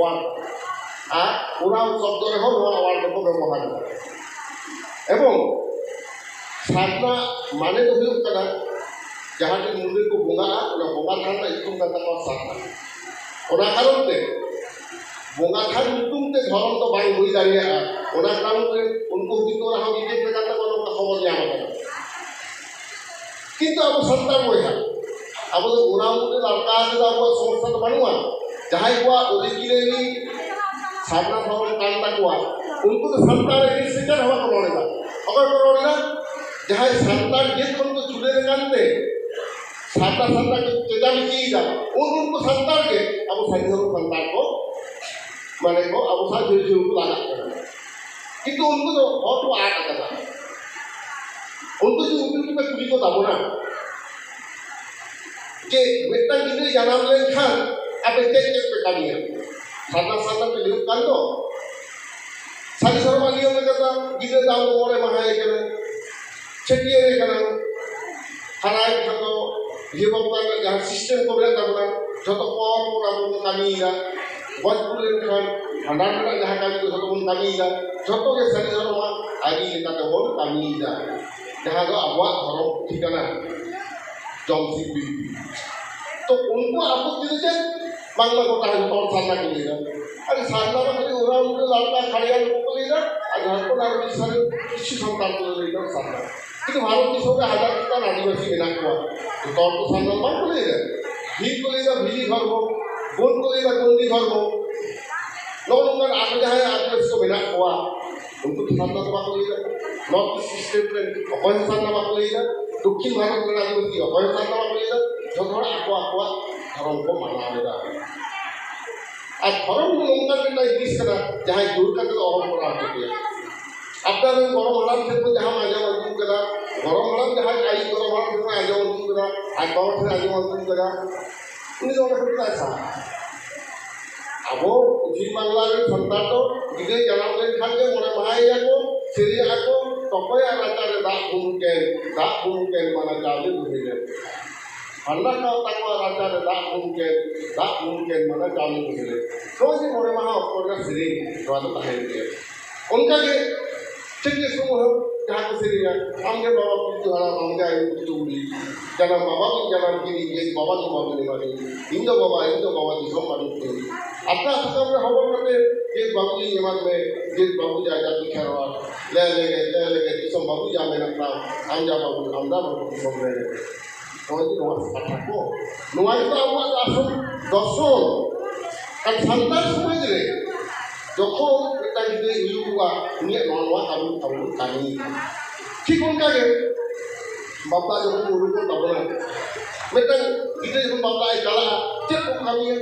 ᱣᱟᱨᱰ᱾ ᱟᱨ ᱳᱨᱟᱣ ᱥᱚᱵᱫᱚ ᱨᱮᱦᱚᱸ ᱱᱚᱣᱟ ᱣᱟᱨᱰ ᱫᱚᱠᱚ ᱵᱮᱵᱚᱦᱟᱨ ᱮᱫᱟ᱾ ᱮᱵᱚᱝ ᱥᱟᱨᱱᱟ ᱢᱟᱱᱮ ᱫᱚ ᱦᱩᱭᱩᱜ ᱠᱟᱱᱟ ᱡᱟᱦᱟᱸ ᱴᱷᱮᱱ ᱢᱩᱱᱰᱟᱹ ᱠᱚ ᱵᱚᱸᱜᱟᱜᱼᱟ, ᱚᱱᱟ ᱵᱚᱸᱜᱟ ᱛᱷᱟᱱ ᱨᱮᱱᱟᱜ ᱧᱩᱛᱩᱢ ᱠᱟᱱ ᱛᱟᱠᱚᱣᱟ ᱥᱟᱨᱱᱟ᱾ ᱚᱱᱟ ᱠᱟᱨᱚᱱ ᱛᱮ ᱵᱚᱸᱜᱟ ᱛᱷᱟᱱ ᱧᱩᱛᱩᱢ ᱛᱮ ᱫᱷᱚᱨᱚᱢ ᱫᱚ ᱵᱟᱝ ᱦᱩᱭ ᱫᱟᱲᱮᱭᱟᱜᱼᱟ᱾ ᱚᱱᱟ ᱠᱟᱨᱚᱱ ᱛᱮ ᱩᱱᱠᱩ ᱦᱚᱸ ᱠᱤᱱᱛᱩ ᱚᱱᱟ ᱦᱚᱸ ᱵᱤᱪᱟᱹᱨ ᱞᱮᱠᱟᱛᱮ ᱱᱚᱝᱠᱟ ᱠᱷᱚᱵᱚᱨ ᱧᱟᱢ ᱟᱠᱟᱱᱟ᱾ ᱠᱤᱱᱛᱩ ᱟᱵᱚ ᱥᱟᱱᱛᱟᱲ ᱵᱚᱭᱦᱟ, ᱟᱵᱚ ᱫᱚ ᱚᱱᱟ ᱢᱚᱫᱽᱫᱷᱮ ᱞᱟᱲᱠᱟ ᱨᱮᱫᱚ ᱟᱵᱚᱣᱟᱜ ᱥᱚᱢᱚᱥᱥᱟ ᱫᱚ ᱵᱟᱹᱱᱩᱜᱼᱟ᱾ ᱡᱟᱦᱟᱸᱭ ᱠᱚᱣᱟᱜ ᱚᱨᱤᱡᱤᱱᱟᱞᱤ ᱥᱟᱨᱱᱟ ᱫᱷᱚᱨᱚᱢ ᱠᱟᱱ ᱛᱟᱠᱚᱣᱟ, ᱩᱱᱠᱩ ᱫᱚ ᱥᱟᱱᱛᱟᱲ ᱮᱜᱮᱱᱥᱴ ᱨᱮ ᱪᱮᱫ ᱦᱚᱸ ᱵᱟᱠᱚ ᱨᱚᱲ ᱮᱫᱟ᱾ ᱚᱠᱚᱭ ᱠᱚ ᱨᱚᱲ ᱮᱫᱟ? ᱡᱟᱦᱟᱸᱭ ᱥᱟᱱᱛᱟᱲ ᱡᱟᱹᱛ ᱠᱷᱚᱱ ᱠᱚ ᱪᱩᱰᱟᱹᱨ ᱟᱠᱟᱱ ᱛᱮ ᱥᱟᱱᱛᱟᱲ ᱥᱟᱱᱛᱟᱲ ᱠᱚ ᱪᱮᱫᱟ ᱵᱤᱪᱤᱭᱮᱫᱟ, ᱩᱱ ᱩᱱᱠᱩ ᱥᱟᱱᱛᱟᱲ ᱜᱮ ᱟᱵᱚ ᱥᱟᱹᱨᱤ ᱫᱷᱚᱨᱚᱢ ᱥᱟᱱᱛᱟᱲ ᱠᱚ, ᱢᱟᱱᱮ ᱠᱚ ᱟᱵᱚ ᱥᱟᱶ ᱡᱷᱟᱹᱞ ᱡᱷᱟᱹᱞ ᱠᱚ ᱞᱟᱜᱟᱜ ᱠᱟᱱᱟ᱾ ᱠᱤᱱᱛᱩ ᱩᱱᱠᱩ ᱫᱚ ᱦᱚᱲ ᱠᱚ ᱟᱫ ᱟᱠᱟᱫᱟ᱾ ᱩᱱᱠᱩ ᱡᱩᱫᱤ ᱩᱱᱠᱩ ᱠᱚ ᱠᱩᱞᱤ ᱠᱚ ᱛᱟᱵᱚᱱᱟ ᱡᱮ ᱢᱤᱫᱴᱟᱝ ᱜᱤᱫᱽᱨᱟᱹ ᱡᱟᱱᱟᱢ ᱞᱮᱱᱠᱷᱟᱱ ᱟᱯᱮ ᱪᱮᱫ ᱪᱮᱫ ᱯᱮ ᱠᱟᱹᱢᱤᱭᱟ? ᱥᱟᱱᱛᱟᱲ ᱥᱟᱱᱛᱟᱲ ᱯᱮ ᱞᱟᱹᱭᱚᱜ ᱠᱟᱱ ᱫᱚ, ᱥᱟᱹᱨᱤ ᱥᱮᱨᱢᱟ ᱱᱤᱭᱚᱢ ᱞᱮᱠᱟᱛᱮ ᱜᱤᱫᱽᱨᱟᱹ ᱫᱟᱜ ᱢᱚᱬᱮ ᱢᱟᱦᱟᱭᱮ ᱠᱟᱱᱟ, ᱪᱷᱟᱹᱴᱭᱟᱹᱨᱮ ᱠᱟᱱᱟ, ᱦᱟᱨᱟᱭᱮᱱ ᱠᱷᱟᱱ ᱫᱚ ᱤᱭᱟᱹ ᱵᱟᱯᱞᱟ ᱨᱮᱱᱟᱜ ᱡᱟᱦᱟᱸ ᱥᱤᱥᱴᱮᱢ ᱠᱚ ᱢᱮᱱᱟᱜ ᱛᱟᱵᱚᱱᱟ, ᱡᱷᱚᱛᱚ ᱯᱚᱨ ᱯᱚᱨ ᱟᱵᱚ ᱵᱚᱱ ᱠᱟᱹᱢᱤᱭᱮᱫᱟ᱾ ᱜᱚᱡ ᱜᱩᱨ ᱞᱮᱱᱠᱷᱟᱱ ᱵᱷᱟᱸᱰᱟᱱ ᱨᱮᱱᱟᱜ ᱡᱟᱦᱟᱸ ᱠᱟᱹᱢᱤ ᱠᱚ ᱡᱷᱚᱛᱚ ᱵᱚᱱ ᱠᱟᱹᱢᱤᱭᱮᱫᱟ, ᱡᱷᱚᱛᱚ ᱜᱮ ᱥᱟᱹᱨᱤ ᱫᱷᱚᱨᱚᱢᱟᱜ ᱟᱹᱨᱤ ᱞᱮᱠᱟᱛᱮ ᱵᱚᱱ ᱠᱟᱹᱢᱤᱭᱮᱫᱟ, ᱡᱟᱦᱟᱸ ᱫᱚ ᱟᱵᱚᱣᱟᱜ ᱫᱷᱚᱨᱚᱢ ᱯᱩᱛᱷᱤ ᱠᱟᱱᱟ᱾ ᱡᱚᱢᱥᱤᱢ ᱵᱤᱱᱛᱤ᱾ ᱛᱚ ᱩᱱᱠᱩᱣᱟᱜ ᱟᱯᱚᱛᱛᱤ ᱫᱚ ᱪᱮᱫ? ᱵᱟᱝᱢᱟ ᱜᱚᱴᱟ ᱡᱚᱛᱚ ᱦᱚᱲ ᱥᱟᱨᱱᱟ ᱠᱚ ᱞᱟᱹᱭᱫᱟ᱾ ᱟᱨ ᱥᱟᱨᱱᱟ ᱫᱚ ᱠᱷᱟᱹᱞᱤ ᱳᱨᱟᱣ ᱢᱩᱰᱟᱹ ᱞᱟᱲᱠᱟ ᱠᱷᱟᱲᱭᱟᱞ ᱠᱚ ᱞᱟᱹᱭᱫᱟ, ᱟᱨ ᱡᱷᱟᱲᱠᱷᱚᱸᱰ ᱟᱨ ᱩᱲᱤᱥᱥᱟ ᱨᱮ ᱠᱤᱪᱷᱩ ᱥᱟᱱᱛᱟᱲ ᱠᱚ ᱞᱟᱹᱭᱫᱟ ᱥᱟᱨᱱᱟ᱾ ᱠᱤᱱᱛᱩ ᱵᱷᱟᱨᱚᱛ ᱫᱤᱥᱚᱢ ᱨᱮ ᱦᱟᱡᱟᱨ ᱪᱮᱛᱟᱱ ᱟᱹᱫᱤᱵᱟᱹᱥᱤ ᱢᱮᱱᱟᱜ ᱠᱚᱣᱟ᱾ ᱡᱚᱛᱚ ᱦᱚᱲ ᱫᱚ ᱥᱟᱨᱱᱟ ᱵᱟᱝ ᱠᱚ ᱞᱟᱹᱭᱫᱟ᱾ ᱵᱷᱤᱞ ᱠᱚ ᱞᱟᱹᱭᱫᱟ ᱵᱷᱤᱞᱤ ᱫᱷᱚᱨᱢᱚ, ᱜᱳᱱᱰ ᱠᱚ ᱞᱟᱹᱭᱫᱟ ᱜᱳᱱᱰᱤ ᱫᱷᱚᱨᱢᱚ᱾ ᱱᱚᱜᱼᱚ ᱱᱚᱝᱠᱟᱱ ᱟᱨᱚ ᱡᱟᱦᱟᱸᱭ ᱟᱹᱫᱤᱵᱟᱹᱥᱤ ᱠᱚ ᱢᱮᱱᱟᱜ ᱠᱚᱣᱟ, ᱩᱱᱠᱩ ᱫᱚ ᱥᱟᱨᱱᱟ ᱫᱚ ᱵᱟᱠᱚ ᱞᱟᱹᱭᱫᱟ᱾ ᱱᱚᱨᱛᱷ ᱤᱥᱴ ᱥᱴᱮᱴ ᱨᱮᱱ ᱚᱠᱚᱭ ᱦᱚᱸ ᱥᱟᱨᱱᱟ ᱵᱟᱠᱚ ᱞᱟᱹᱭᱫᱟ᱾ ᱫᱚᱠᱠᱷᱤᱱ ᱵᱷᱟᱨᱚᱛ ᱨᱮᱱ ᱟᱹᱫᱤᱵᱟᱹᱥᱤ ᱚᱠᱚᱭ ᱦᱚᱸ ᱥᱟᱨᱱᱟ ᱵᱟᱠᱚ ᱞᱟᱹᱭᱫᱟ᱾ ᱡᱷᱚᱛᱚ ᱦᱚᱲ ᱟᱠᱚ ᱟᱠᱚᱣᱟᱜ ᱫᱷᱚᱨᱚᱢ ᱠᱚ ᱢᱟᱱᱟᱣ ᱮᱫᱟ᱾ ᱟᱨ ᱫᱷᱚᱨᱚᱢ ᱫᱚ ᱱᱚᱝᱠᱟᱱ ᱢᱤᱫᱴᱟᱝ ᱡᱤᱱᱤᱥ ᱠᱟᱱᱟ, ᱡᱟᱦᱟᱸᱭ ᱡᱳᱨ ᱠᱟᱛᱮ ᱫᱚ ᱚᱦᱚᱢ ᱠᱚᱨᱟᱣ ᱦᱚᱪᱚ ᱠᱮᱭᱟ᱾ ᱟᱯᱱᱟᱨ ᱨᱮᱱ ᱜᱚᱲᱚᱢ ᱦᱟᱲᱟᱢ ᱴᱷᱮᱱ ᱠᱷᱚᱱ ᱡᱟᱦᱟᱸᱢ ᱟᱸᱡᱚᱢ ᱟᱹᱜᱩ ᱠᱟᱫᱟ, ᱜᱚᱲᱚᱢ ᱦᱟᱲᱟᱢ ᱡᱟᱦᱟᱸᱭ ᱟᱭᱳ ᱜᱚᱲᱚᱢ ᱦᱟᱲᱟᱢ ᱴᱷᱮᱱ ᱠᱷᱚᱱ ᱟᱸᱡᱚᱢ ᱟᱹᱜᱩ ᱠᱟᱫᱟ, ᱟᱡ ᱵᱟᱵᱟ ᱴᱷᱮᱱ ᱟᱸᱡᱚᱢ ᱟᱹᱜᱩ ᱠᱟᱫᱟ, ᱩᱱᱤ ᱫᱚ ᱚᱸᱰᱮ ᱠᱷᱚᱱ ᱜᱮ ᱥᱟᱦᱟ᱾ ᱟᱵᱚ ᱯᱚᱪᱷᱤᱢ ᱵᱟᱝᱞᱟ ᱨᱮᱱ ᱥᱟᱱᱛᱟᱲ ᱫᱚ ᱜᱤᱫᱽᱨᱟᱹ ᱡᱟᱱᱟᱢ ᱞᱮᱱᱠᱷᱟᱱ ᱜᱮ ᱢᱚᱬᱮ ᱢᱟᱦᱟᱭᱮᱭᱟ ᱠᱚ, ᱥᱮᱨᱮᱧ ᱟᱠᱚ, ᱛᱚᱠᱚᱭᱟᱜ ᱨᱟᱪᱟ ᱨᱮ ᱫᱟᱜ ᱵᱩᱱ ᱠᱮᱱ, ᱫᱟᱜ ᱵᱩᱱ ᱠᱮᱱ ᱢᱟᱱᱮ ᱪᱟᱣᱞᱮ ᱵᱩᱱ ᱠᱮᱱ᱾ ᱯᱷᱟᱨᱱᱟ ᱠᱟᱣ ᱛᱟᱠᱚᱣᱟ ᱨᱟᱪᱟ ᱨᱮ ᱫᱟᱜ ᱵᱩᱱ ᱠᱮᱱ, ᱫᱟᱜ ᱵᱩᱱ ᱠᱮᱱ ᱢᱟᱱᱮ ᱪᱟᱣᱞᱮ ᱵᱩᱱ ᱠᱮᱱ᱾ ᱱᱚᱜᱼᱚᱭ ᱡᱮ ᱢᱚᱬᱮ ᱢᱟᱦᱟ ᱚᱠᱛᱚ ᱨᱮᱱᱟᱜ ᱥᱮᱨᱮᱧ, ᱱᱚᱣᱟ ᱫᱚ ᱛᱟᱦᱮᱸᱭᱮᱱ ᱜᱮᱭᱟ᱾ ᱚᱱᱠᱟᱜᱮ ᱴᱷᱤᱠ ᱜᱮ ᱥᱚᱢᱚᱭ ᱦᱚᱸ ᱡᱟᱦᱟᱸ ᱠᱚ ᱥᱮᱨᱮᱧᱟ, ᱟᱢᱜᱮ ᱵᱟᱵᱟ ᱯᱤᱞᱪᱩ ᱦᱟᱲᱟᱢ, ᱟᱢᱜᱮ ᱟᱭᱳ ᱯᱤᱞᱪᱩ ᱵᱩᱲᱦᱤ, ᱡᱟᱱᱟᱢ ᱵᱟᱵᱟ ᱵᱤᱱ ᱡᱟᱱᱟᱢ ᱠᱤᱫᱤᱧ, ᱡᱮ ᱵᱟᱵᱟ ᱫᱚ ᱵᱟᱵᱤᱱ ᱮᱢᱟᱫᱤᱧ, ᱤᱧ ᱫᱚ ᱵᱟᱵᱟ, ᱤᱧ ᱫᱚ ᱵᱟᱵᱟ ᱫᱤᱥᱚᱢ ᱵᱟᱹᱱᱩᱜ ᱛᱤᱧ᱾ ᱟᱛᱨᱟ ᱥᱟᱠᱟᱢ ᱨᱮ ᱦᱚᱵᱚᱨ ᱠᱟᱛᱮ ᱡᱮ ᱵᱟᱹᱵᱩ ᱞᱤᱧ ᱮᱢᱟᱫ ᱢᱮ, ᱡᱮ ᱵᱟᱹᱵᱩ ᱡᱟᱭᱜᱟ ᱠᱚ ᱠᱷᱮᱨᱣᱟᱲ, ᱞᱮ ᱞᱮᱜᱮ, ᱞᱮ ᱞᱮᱜᱮ ᱫᱤᱥᱚᱢ ᱵᱟᱹᱵᱩ ᱡᱟ ᱢᱮᱱᱟᱜ ᱛᱟᱢ, ᱟᱢ ᱡᱟ ᱵᱟᱹᱵᱩ, ᱟᱢ ᱡᱟ ᱵᱟᱹᱵᱩ ᱫᱤᱥᱚᱢ ᱨᱮ᱾ ᱱᱚᱜᱼᱚᱭ ᱡᱮ ᱱᱚᱣᱟ ᱠᱟᱛᱷᱟ ᱠᱚ, ᱱᱚᱣᱟ ᱜᱮᱛᱚ ᱟᱵᱚᱣᱟᱜ ᱫᱚ ᱟᱥᱚᱞ ᱫᱚᱨᱥᱚᱱ᱾ ᱟᱨ ᱥᱟᱱᱛᱟᱲ ᱥᱚᱢᱟᱡᱽ ᱨᱮ ᱡᱚᱠᱷᱚᱱ ᱢᱤᱫᱴᱟᱝ ᱜᱤᱫᱽᱨᱟᱹᱭ ᱦᱩᱭᱩᱜᱼᱟ, ᱩᱱᱤᱭᱟᱜ ᱱᱚᱣᱟ ᱱᱚᱣᱟ ᱠᱟᱹᱢᱤ ᱟᱵᱚ ᱵᱚᱱ ᱠᱟᱹᱢᱤᱭᱮᱫᱟ᱾ ᱴᱷᱤᱠ ᱚᱱᱠᱟ ᱜᱮ ᱵᱟᱯᱞᱟ ᱡᱚᱠᱷᱚᱱ ᱠᱚ ᱩᱰᱩᱠᱚᱜ ᱛᱟᱵᱚᱱᱟ, ᱢᱤᱫᱴᱟᱝ ᱜᱤᱫᱽᱨᱟᱹ ᱡᱚᱠᱷᱚᱱ ᱵᱟᱯᱞᱟᱭ ᱪᱟᱞᱟᱜᱼᱟ, ᱪᱮᱫ ᱠᱚ ᱠᱟᱹᱢᱤᱭᱟ?